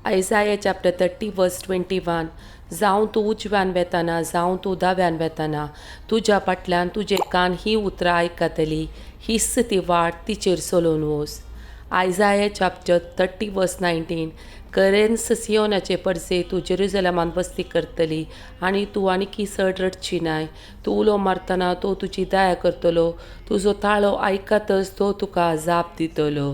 Isaiah chapter 30 verse 21. जावं तूं उजव्यान वेताना, जावं तूं दाव्यान वेताना, तुज्या फाटल्यान तुजे कान ही उतरां आयकतली. हीच ती वाट, तिचेर चलोवन वच. Isaiah chapter 30 verse 19. खरेंच सियोनाचे परसे तूं जेरुजलमान वस्ती करतली आनी तूं आनीकी चड रडची नाय. तूं उलो मारतना तो तुजी दया करतलो, तुजो ताळो आयकतच तो तुका जाप दितलो.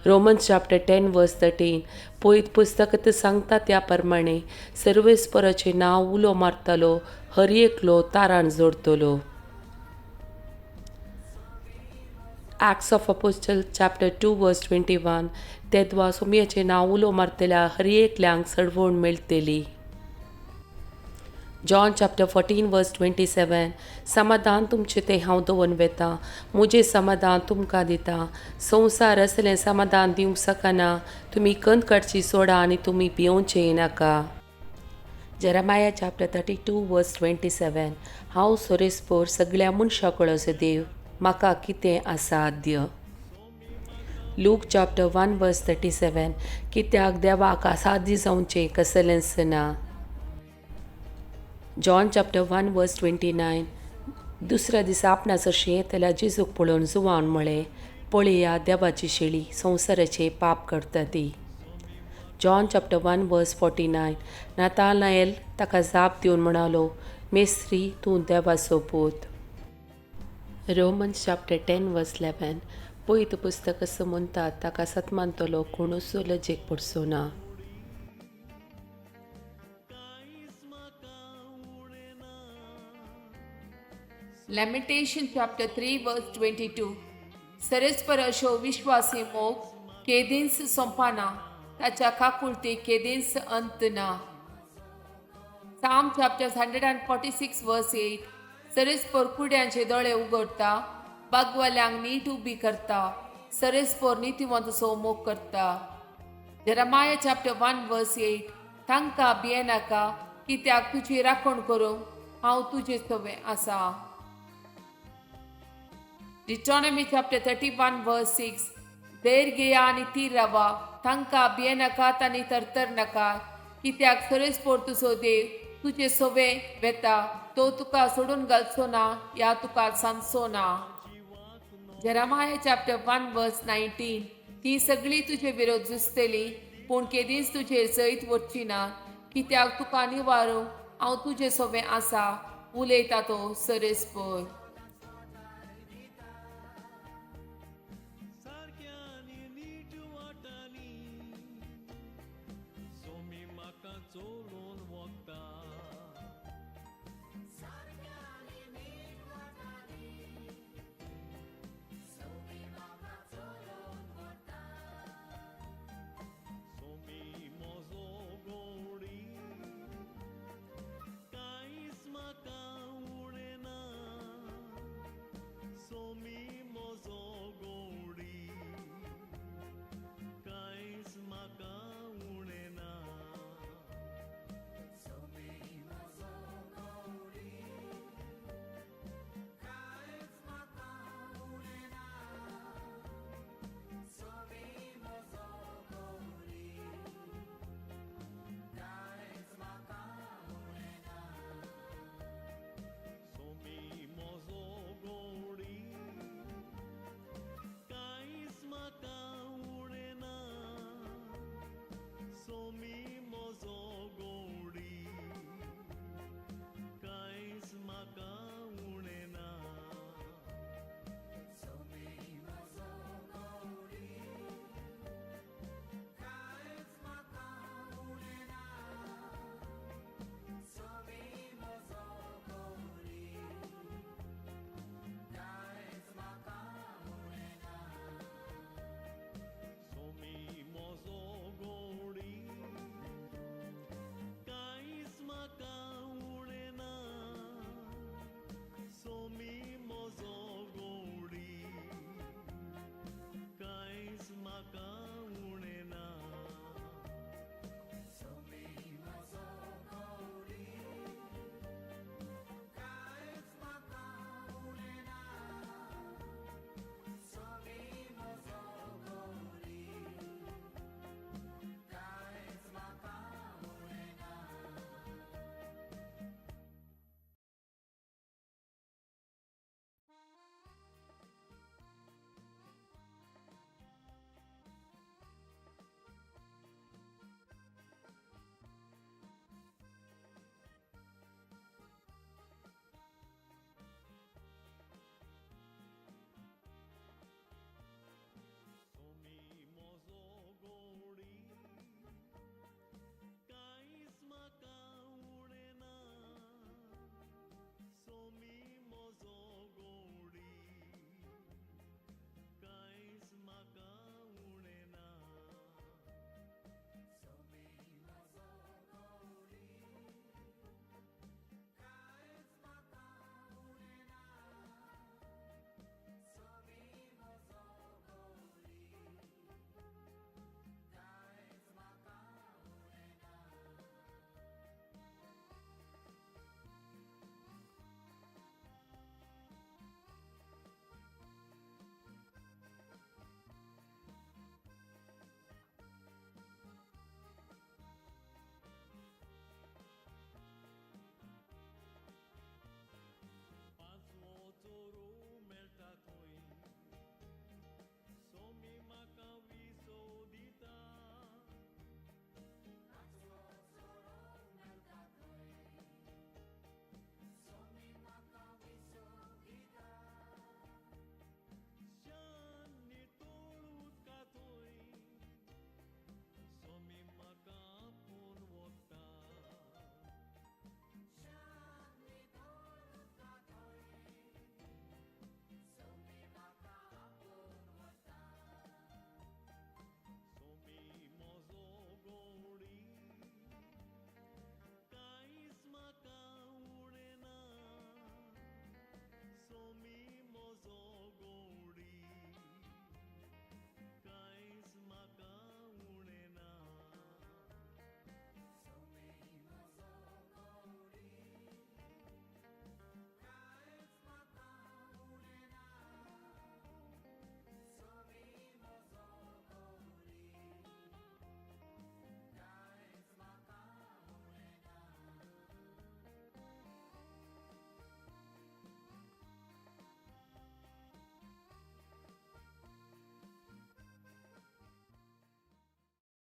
Romans chapter 10 verse 13. पयत पुस्तकांत सांगता त्या प्रमाणे सर्वेस्पराचें नांव उलो मारतलो हर एकलो तारान जोडतलो. Acts of Apostle chapter 2 verse 21. तेदवा सोमयाचें नांव उलो मारतल्या हर एकल्यांक सडवण मेळटली. John chapter 14 verse 27. समाधान तुमचें तें हांव दवरून वेतां, म्हजें समाधान तुमकां दिता. संवसार असलें समाधान दिवंक शकना. तुमी कंत काडची सोडा आनी तुमी भियोवचें नाका. Jeremiah chapter 32 verse 27. हांव सोरेस्पोर सगळ्या मनशां कडलो देव, म्हाका कितें असाध्य. Luke chapter 1 verse 37. कित्याक देवाक असाध्य जावचें कसलेंच ना. John chapter 1 verse 29. दुसऱ्या दिसा आपणा सरशीं येतल्या जेजूक पळोवन जुवान म्हळें, पळया देवाची शेळी, संवसाराचें पाप करता ती. John chapter 1 verse 49. Nathanael ताका जाप दिवन म्हणालो, मेस्त्री, तूं देवाचो पूत. Romans chapter 10 verse 11. पयत पुस्तक असो म्हणटा, ताका सतमानतलो कोणूच लजेक पडचो ना. Lamentation chapter 3 verse 22. सरस्पर अशो विश्वासी मोग केदींच सोंपना, ताच्या काकुळती केदींच अंत ना. Psalm chapter 146 verse 8. सरस्पर कुड्यांचे दोळे उगडटा, बागवाल्यांक नीट उबी करता, सरस्पर नितीवंतसो मोग करता. Jeremiah chapter 1 verse 8. तांकां भियेनाका, कित्याक तुजी राखण करूंक हांव तुजे सवे आसा. Deuteronomy chapter 31 verse 6. धैर्य घेया आनी थीर रावा, तांकां भियेनाकात आनी तरतर नाकात, कित्याक सरस्पोर तुजो देव तुजे सवे वेता, तो तुका सोडून घालचो ना या तुका सांगचो ना. Jeremiah chapter 1 verse 19. ती सगळी तुजे विरोध झुजतली, पूण केदींच तुजेर जैत वचची ना, कित्याक तुका निवारूंक हांव तुजे सवे आसा, उलयता तो सरस्पोर.